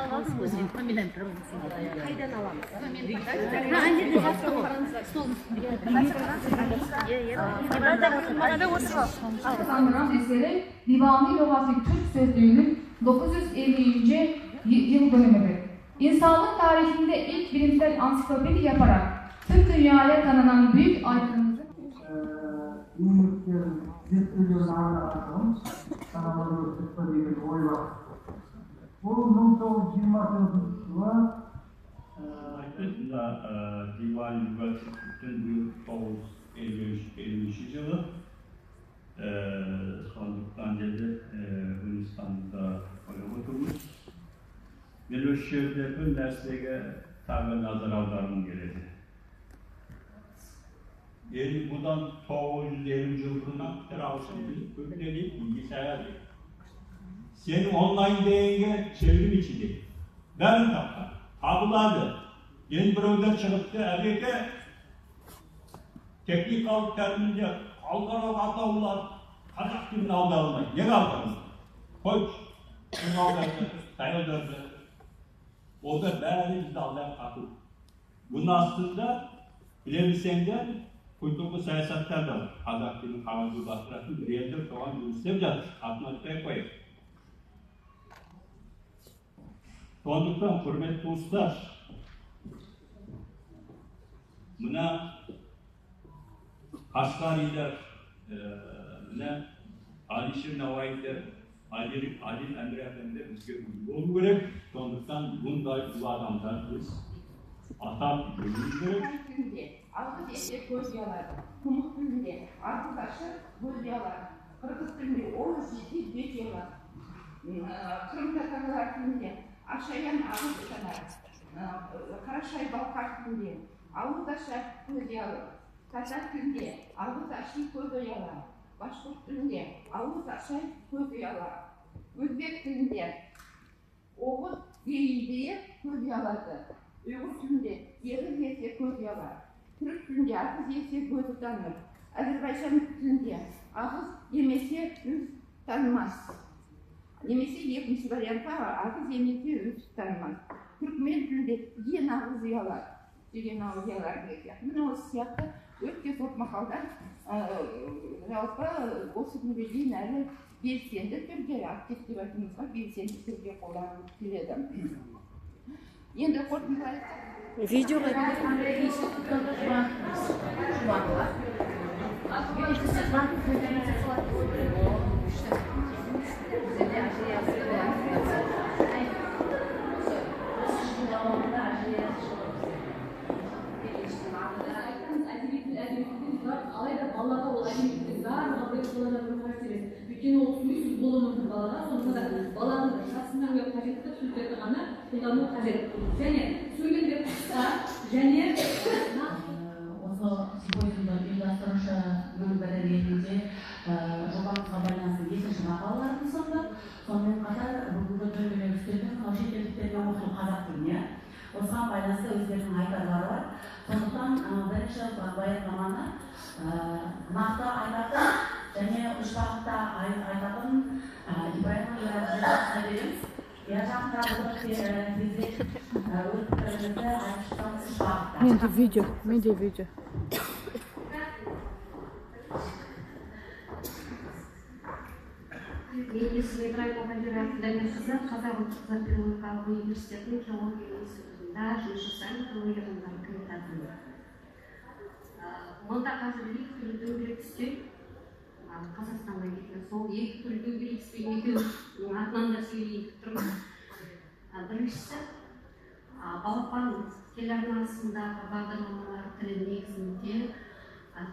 Алып алдым өзім. Қайдан аламыз? Eseri Divani Lügati Türk Sözlüğü'nün 950. Yıl dönümüdür. İnsanlık tarihinde ilk bilimsel ansiklopedi yaparak tüm dünyaya tanınan büyük aydınımızın еңбектерін зерттеулерін арнаған саналы өтіп деген ой бар. Ол 1924 жылы Мына Divan Lügati Türk'ün bu 953. Жылы, сондықтан деді, Hındistan'da ойлап отырмыз. Мен осы жерде бір нәрсеге тағы назар аударғым келеді. Енді бұдан 950 жыл бұрын компьютер алсын көп не дейді, bilgisayar дейді. Сен онлайн дегенге çevrim içi дейді. Бәрін тапқан, табылады. Енді біреулер шығыпты, әбеке техникалық терминдер, халықаралық атаулар қазақ тіліне аударылмайды. Неге аударылмайды? Қойшы, кім аударды, қытай аударды. О да бәрі бізді алдап қату. Бұның астында біле білсеңдер, құйтырқы саясаттар да бар. Қазақ тілін қағазға бастыратын бір елдер соған жұмыс істеп жатыр. Атын айтпай ақ қояйық. Сондықтан, құрметті туыстар, мына Kaşgarîler, мына Alişir Navai'ler, Ali Emre Efendi бізге үлгі болу керек. Сондықтан бұндай ұлы адамдар біз атап білуіміз керек. Тілінде ағыз есе көз ұялады, құмық тілінде ағыз ашы көз ұялады, қырғыз тілінде оғыз есе бет ұялады, қырым татарлар тілінде ашаян ағыз ұтанар, қарашай балқар тілінде ауыз аша көз ұялы, татар тілінде ауыз аши көз ұялар, башқұрт тілінде ауыз ашай көз ұялар, өзбек тілінде оғыз бейілдее көз ұялады, ұйғыр тілінде егіз есе көз ұялар, түрік тілінде ағыз есе көз ұтаныр, әзірбайжан тілінде ағыз емесе үз танымас, немесе екінші вариантта ағыз емесе үз танымас, түркмен тілінде ен ағыз ұялар деген ауыз ұялар деген сияқты. Міне осы сияқты өте көп мақалдар жалпы осы күнге дейін әлі белсенді түрде, актив деп айтуымызға белсенді түрде қолданылып келеді. Енді қорытындылай айтсақ, Видеоға әдеби тіл әдеби тіл, алайда балаларға ол әдеби тілдің барлығы бірге қолдана білу қажет емес. Өйткені ол түсініксіз болуы мүмкін балаға. Сондықтан да баланың жасына қажетті түсініктерді ғана қолдану қажет. Және сөйлемдер қысқа және Осы симпозиумды ұйымдастырушы бөлім ретінде жобамызға байланысты екінші мақалаларын ұсындық. Сонымен қатар бүгінгі дөңгелек үстелдің мынау шетелдіктерге оқыту қазақ тіліне, осыған байланысты өздерінің айтарлары бар. Сондықтан бірінші баяндаманы нақты айтатын және үш бағытта айтатын Ибраимова Ерәбжанға береміз. Иә, жақынырақ отырып тезірек өз пікіріңізді айтып шықсаңыз үш бағытта. Менде видео, менде видео. Мен есімім Ибраимова Вера Әбділәмірқызы, Қазақ ұлттық қазақ педагогикалық университетінің филология институтында жұмыс жасаймын, филология ғылымдарының кандидатымын. Мұнда қазір екі түрлі дөңгелек үстел Қазақстанға келген, сол екі түрлі дөңгелек үстел екеуінің атынан да сөйлейін деп тұрмын. Біріншісі, Балапан телеарнасындағы бағдарламалар тілі негізінде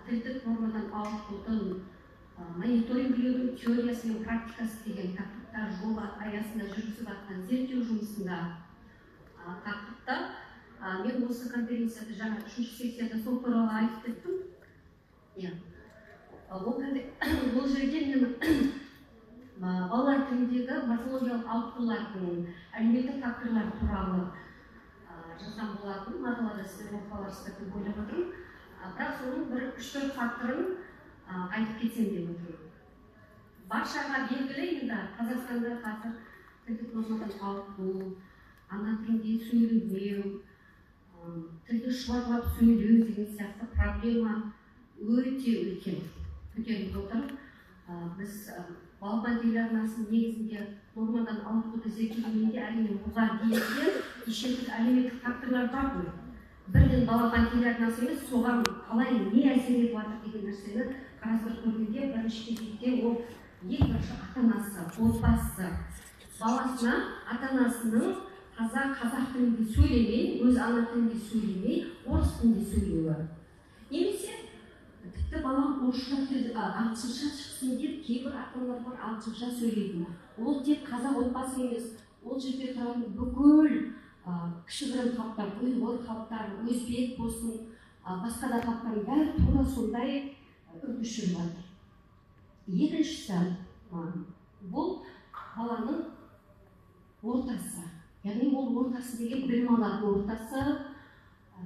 тілдік нормадан ауытқудың мониторингілеудің теориясы мен практикасы деген тақырыпта жоба аясында жүргізіп жатқан зерттеу жұмысында тақырыпта мен осы конференцияда жаңа үшінші сессияда сол туралы айтып кеттім. Иә. Ол жерде мен балалар тіліндегі морфологиялық ауытқулардың әлеуметтік факторлар туралы жазған болатын. Мақалада сіздер оқып аларсыздар деп ойлап отырмын. Бірақ соның бір 3-4 факторын айтып кетсем деп отырмын. Баршаға белгілі, енді Қазақстанда қазір тілдік нормадан ауытқу, ана тілінде сөйлемеу, тілді шұбарлап сөйлеу деген сияқты проблема өте үлкен көтеріліп отыр. Біз Балапан телеарнасының негізінде нормадан ауытқуды зерттегенде, әрине, оған дейін де кешендік әлеуметтік факторлар бар ғой. Бірден Балапан телеарнасы емес, соған қалай, не әсер етіп жатыр деген нәрсені қарастырып көргенде, бірінші кезекте ол ең бірінші ата анасы, отбасы, баласына ата анасының қазақ тілінде сөйлемей, өз ана тілінде сөйлемей, орыс тілінде сөйлеуі, немесе тіпті балам орысша тіл, ағылшынша шықсын деп кейбір ата аналар бар ағылшынша сөйлейтін. Ол тек қазақ отбасы емес, ол жерде тұратын бүкіл кішігірім халықтар, ұйғыр халықтар, өзбек болсын, басқа да халықтардың бәрі тура сондай үрдіс жүріп жатыр. Екіншісі, бұл баланың ортасы, яғни ол ортасы деген білім алатын ортасы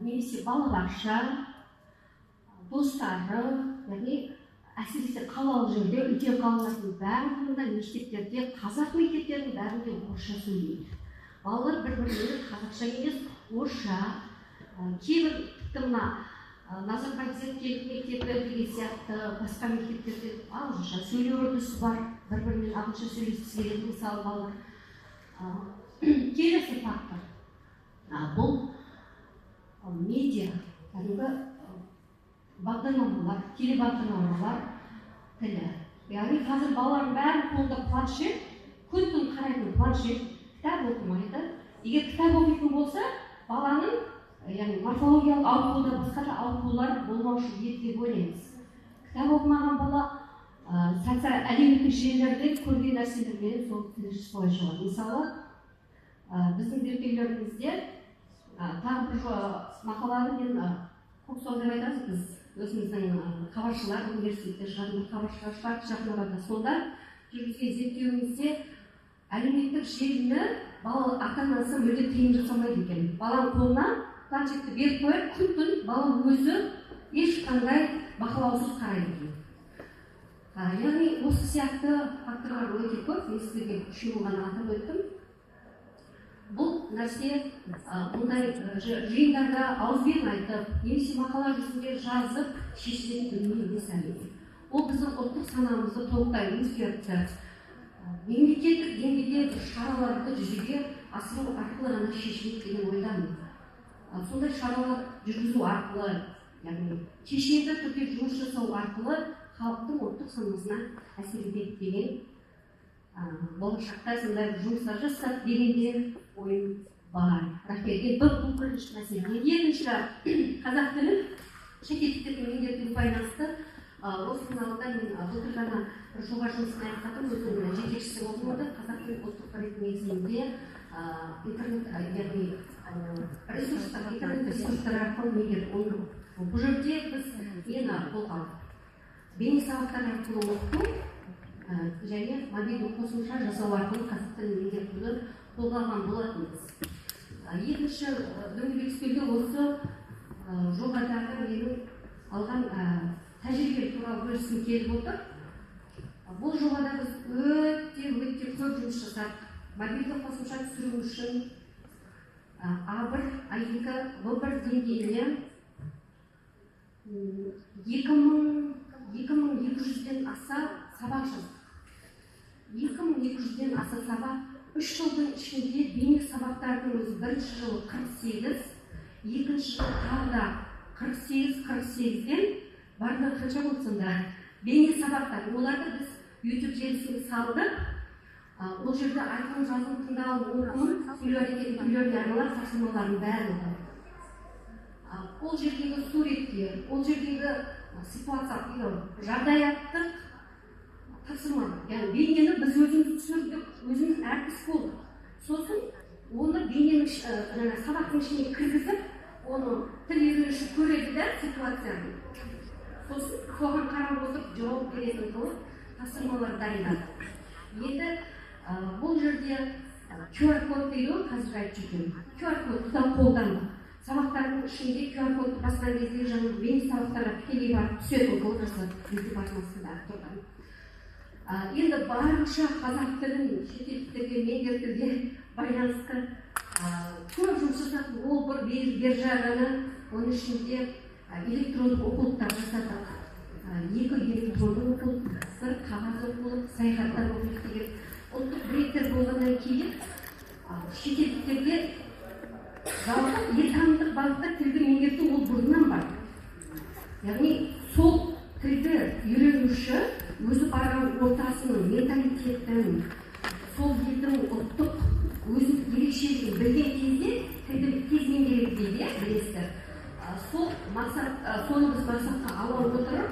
немесе балабақша, достары, яғни әсіресе қалалық жерде, үлкен қалалардың барлығында мектептерде, қазақ мектептерінің бәрінде орысша сөйлейді. Балалар бір бірімен қазақша емес, орысша. Кейбір тіпті мына Назарбаев зияткерлік мектебі деген сияқты басқа мектептерде ағылшынша сөйлеу үрдісі бар, бір бірімен ағылшынша сөйлескісі келеді мысалы балалар. Келесі фактор, бұл медиа, кәдімгі бағдарламалар, телебағдарламалар тілі. Яғни қазір балалардың бәрі қолында планшет, күн түн қарайтын планшет, кітап оқымайды. Егер кітап оқитын болса, баланың, яғни морфологиялық ауытқуда, басқа да ауытқулар болмаушы еді деп ойлаймыз. Кітап оқымаған бала әлеуметтік желілерден көрген нәрселермен сол тілі солай шығады. Мысалы, біздің зерттеулерімізде тағы бір мақаланы мен көксол деп айтамыз, біз өзіміздің хабаршылар, университетте шығатын хабаршылар шығады жақын арада. Сонда жүргізген зерттеуімізде әлеуметтік желіні бала ата анасы мүлде тыйым жасамайды екен. Баланың қолына планшетті беріп қояды, күн түн бала өзі ешқандай бақылаусыз қарайды екен. Яғни осы сияқты факторлар өте көп, мен сіздерге үшеуін ғана атап өттім. Бұл нәрсе бұндай жиындарда ауызбен айтып, немесе мақала жүзінде жазып шешілетін дүние емес әрине. Ол біздің ұлттық санамызды толықтай өзгертті. Мемлекеттік деңгейде бір шараларды жүзеге асыру арқылы ғана шешіледі деген ойдамын. Сондай шаралар жүргізу арқылы, яғни кешенді түрде жұмыс жасау арқылы халықтың ұлттық санасына әсер етеді деген, болашақта сондай жұмыстар жасасақ дегенде ойым бар. Рахмет. Енді бұл бірінші мәселе. Екінші, қазақ тілін шетелдіктерге меңгертуге байланысты осының алдында мен былтыр ғана бір жоба жұмысын аяқтадым, өзім жетекшісі болдым онда. Қазақ тілін ұлттық проект негізінде интернет, яғни ресурстар, интернет ресурстар арқылы меңгерту. Бұл жерде біз нені қолға алдық? Бейне сабақтар арқылы оқыту және мобильді қосымша жасау арқылы қазақ тілін меңгертуді қолға алған болатынбыз. Екінші дөңгелек үстелде осы жобадағы менің алған тәжірибем туралы бөліскім келіп отыр. Бұл жобада біз өте өте көп жұмыс жасадық. Мобильді қосымша түсіру үшін А1, А2, В1 деңгейіне 2200-ден аса сабақ жаздық. 2200-ден аса сабақ. 3 жылдың ішінде бейне сабақтардың өзі бірінші жылы 48, екінші жылы тағы да 48, 48-ден барлығы қанша болды сонда? Бейне сабақтар. Оларды біз YouTube желісіне салдық. Ол жерде айтылым, жазылым, тыңдалым, оқылым, сөйлеу әрекеті түрлеріне арналған тапсырмалардың барлығы. Ол жердегі суреттер, ол жердегі ситуация, жағдаяттық тапсырмалар. Яғни бейнені біз өзіміз түсірдік, өзіміз әртіс болдық. Сосын оны бейненің сабақтың ішіне кіргізіп, оны тіл үйренуші көреді да ситуацияны. Сосын соған қарап отырып жауап беретін қылып тапсырмалар дайындадық. Енді бұл жерде QR-код дейді ғой, қазір айтып жүрген. QR-кодты да қолдандық. Сабақтардың ішінде QR-кодты басқан кезде жаңағы бейне сабақтарға тікелей барып түсетін қылып жасадық YouTube арнасында тұрған. Енді барынша қазақ тілін шетелдіктерге меңгертуге байланысты Көп жұмыс жасадық, ол бір бер жағаны, оның ішінде электрондық оқулықтар жасадық. 2 электрондық оқулық, бір қағаз оқулық, саяхаттар оқулық деген. Ұлттық брендтер болғаннан кейін шетелдіктерге жалпы елтанымдық бағытта тілді меңгерту ол бұрыннан бар. Яғни сол тілді үйренуші өзі барған ортасының менталитетін, сол елдің ұлттық өзіндік ерекшелігін білген кезде тілді тез меңгереді дейді, білесіздер. Сол мақсат, соны біз мақсатқа ала отырып,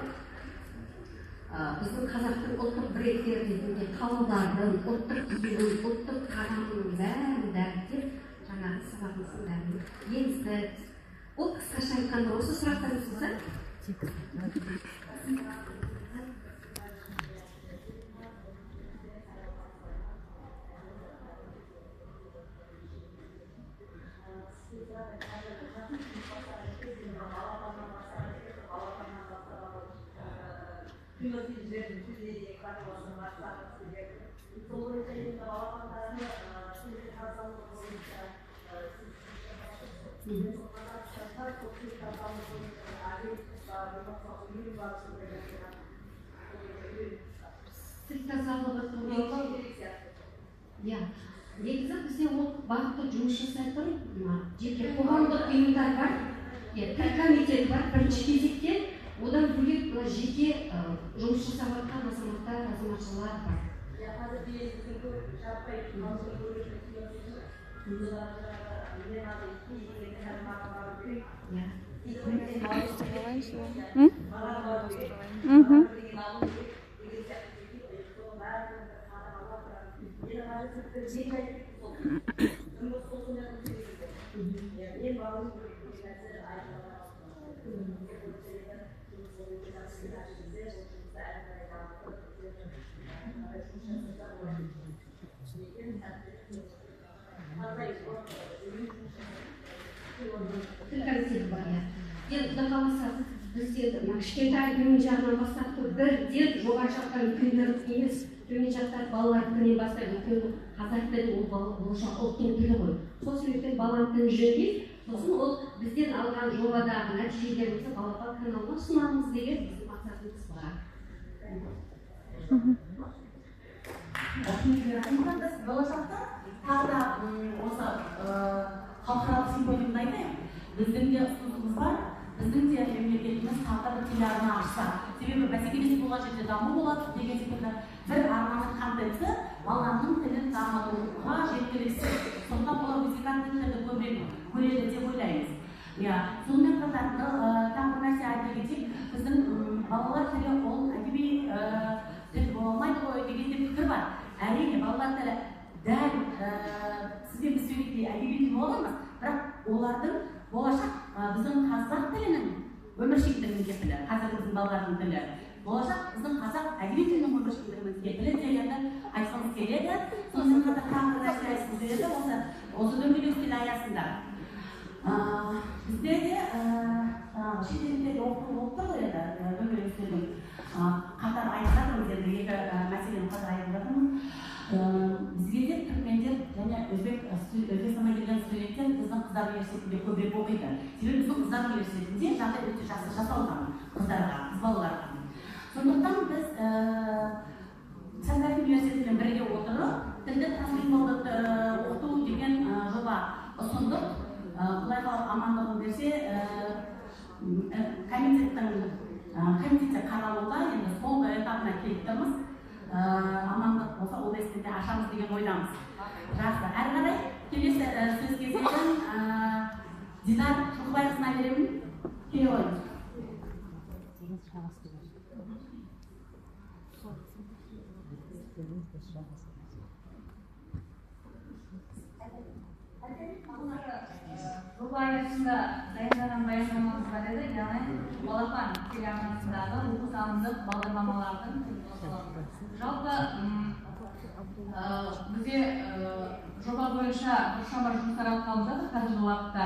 біздің қазақтың ұлттық брендтері ретінде қалалардың, ұлттық киімін, ұлттық тағамының бәрін дәріптеп, жаңағы сабағымыздың бәрін енгіздік. Ол қысқаша айтқанда осы сұрақтарыңыз болса. Тіл тазалығы туралы, иә, негізі бізде ол бағытта жұмыс жасайтын жеке қоғамдық ұйымдар бар, тіл комитеті бар бірінші кезекте, одан бөлек мына жеке жұмыс жасап жатқан азаматтар, азаматшалар бар. Тіл комитеті бар, иә. Енді құда қаласа бізде кішкентай төмен жағынан бастап бірден жоғары жақтан үлкендер емес, төмен жақтан балалар тілінен бастап, өйткені қазақ тілі ол болашақ ұлттың тілі ғой. Сол себептен баланың тілін жөндейді, сосын ол бізден алған жобадағы нәтижелерімізді Балапан каналына ұсынамыз деген біздің мақсатымыз бар. Біз болашақта тағы да осы халықаралық симпозиумды айтайық. Біздің де ұсынысымыз бар, біздің де мемлекетіміз тағы да бір телеарна ашса. Себебі бәсекелестік болған жерде даму болады деген секілді бір арнаның контенті баланың тілін дамытуға жеткіліксіз. Сондықтан олар өзге контенттерді көбірек көреді деп ойлаймыз. Иә, сонымен қатар тағы бір нәрсе айта кетейік, біздің балалар тілі ол әдеби тіл бола алмайды ғой деген де пікір бар. Әрине, балалар тілі дәл сізбен біз сөйлейтіндей әдеби тіл бола алмас, бірақ олардың болашақ біздің қазақ тілінің өміршеңдігінің кепілі, қазіргі біздің балалардың тілі, болашақ біздің қазақ әдеби тілінің өміршеңдігінің кепілі дегенді айтқымыз келеді. Сонымен қатар тағы бір нәрсе айтқымыз келеді, осы дөңгелек үстел аясында. Бізде де шетелдерде оқыту болып тұр ғой енді дөңгелек үстелдің қатар айтып жатырмыз, енді екі мәселені қатар айтып жатырмыз. Бізге де түркмендер және Өзбекстаннан келген студенттер біздің қыздар университетінде көбірек оқиды. Себебі біздің қыздар университетінде жағдай өте жақсы жасалған қыздарға, қыз балаларға. Сондықтан біз Сәтбаев университетімен бірге отырып тілді трансмиссиялды оқыту деген жоба ұсындық. Құдай қалап амандығын берсе, комитетте қаралуда, енді соңғы этапына келіп тұрмыз. Амандық болса облыстінде ашамыз деген ойдамыз. Жақсы, әрі қарай келесі сөз кезегін Динар Жылқыбайқызына беремін. Келе қойыңыз. Жоба аясында дайындаған баяндамамыз бар еді, яғни Балапан телеарнасындағы оқу-танымдық бағдарламалардың. Жалпы бізде жоба бойынша біршама жұмыстар атқарылып жатыр. Қазіргі уақытта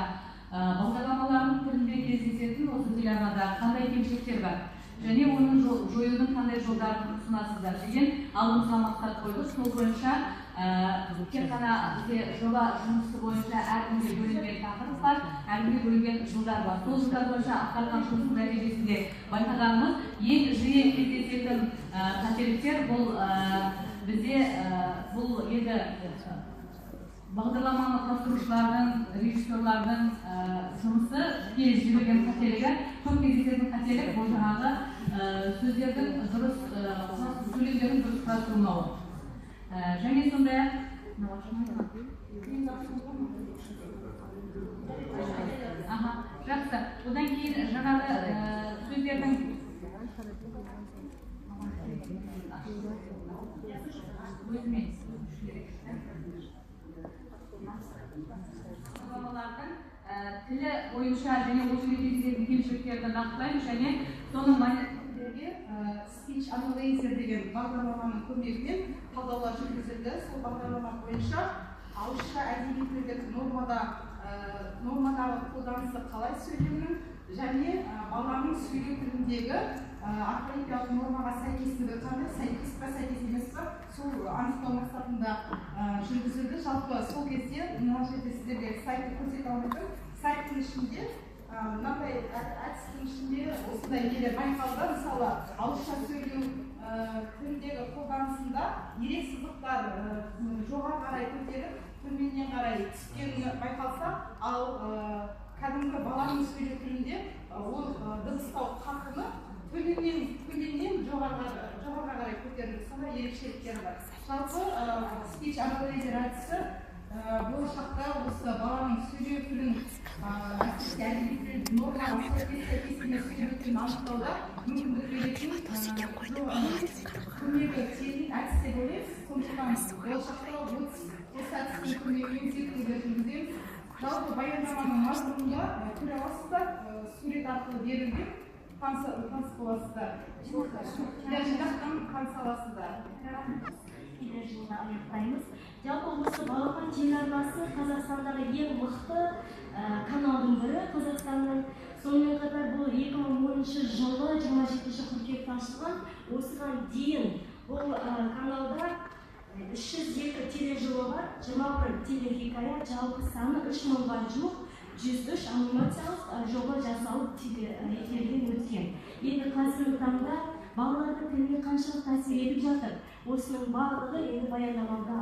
бағдарламалардың тілінде кездесетін осы телеарнада қандай кемшіліктер бар және оның жоюдың қандай жолдарын ұсынасыздар деген алдымызға мақсат қойдық. Сол бойынша Тек қана бізде жоба жұмысы бойынша әркімге бөлінген тақырып бар, әркімге бөлінген жылдар бар. Сол жылдар бойынша атқарылған жұмыстың нәтижесінде байқағанымыз, ең жиі кездесетін қателіктер бұл бізде бұл енді бағдарламаны құрастырушылардың, режиссерлардың жұмысы тікелей жіберген қателігі, көп кездесетін қателік бұл жаңағы сөздердің дұрыс, сөйлемдердің дұрыс құрастырылмауы. Және сондай-ақ жақсы. Одан кейін жаңағы сөздердің өзімен бағдарламалардың тілі бойынша және ол жерде кездесетін кемшіліктерді нақтылаймыз және соның Speech Analyzer деген бағдарламаның көмегімен талдаулар жүргізілді. Сол бағдарлама бойынша ауызша әдеби тілдік нормадағы қолданысы қалай сөйлемнің және баланың сөйлеу тіліндегі орфоэпиялық нормаға сәйкестігі қандай, сәйкес па, сәйкес емес па, сол анықтау мақсатында жүргізілді. Жалпы сол кезде мына жерде сіздерге сайтты көрсете алмайтын, сайттың ішінде мынандай әдістің ішінде осындай нелер байқалды. Мысалы, ауызша сөйлеу тіліндегі қолданысында ерек сызықтар жоғары қарай көтеріп, төменнен қарай түскені байқалса, ал кәдімгі баланың сөйлеу тілінде ол дыбыстау қарқыны төменнен жоғарыға қарай көтерілді. Сондай ерекшеліктері бар. Жалпы Speech Analyzer әдісі болашақта осы баланың сөйлеу тілін, әсіресе әдеби тіл нормаға сәйкес емес сөйлеу тілін анықтауда мүмкіндік беретін көмегі тиетін әдіс деп ойлаймыз. Сондықтан болашақта осы әдістің көмегімен зерттеулер жүргіземіз. Жалпы баяндаманың мазмұнында көре аласыздар, сурет арқылы берілген, таныс боласыздар. Жинақтан таныса аласыздар. Келер жылда аяқтаймыз. Жалпы осы Балапан телеарнасы Қазақстандағы ең мықты каналдың бірі Қазақстанның. Сонымен қатар бұл 2010 жылы 27 қыркүйекте ашылған. Осыған дейін бұл каналда 302 тележоба бар, 21 телехикая, жалпы саны 3000-ға жуық 103 анимациялық жоба жасалып эфирден өткен. Енді қазіргі таңда балалардың тіліне қаншалықты әсер етіп жатыр, осының барлығы енді баяндамада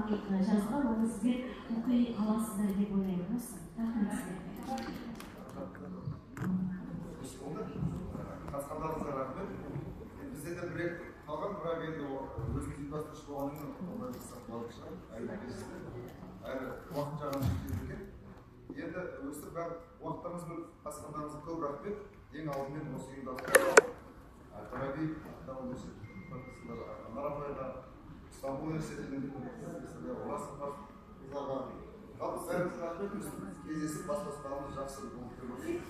жазылған, оны сіздер оқи аласыздар деп ойлаймын. Осы, рахмет сіздерге. Қатысқандарыңызға рахмет. Бізде де бір екі қалған, бірақ енді өзіміз ұйымдастырушы болғаннан кейін ондай жасап болатын шығар, әрі уақыт жағынан шектеулі екен. Енді өстіп бәрі уақыттарыңыз бөліп қатысқандарыңызға көп рахмет. Ең алдымен осы ұйымдастырушы Фараби университетінің профессорлары Анар апайға, Стамбул университетінің профессорлары Ораз мырзаға, жалпы бәріңізге рахмет. Өстіп кездесіп бас қосқанымыз жақсы болды деп ойлаймын.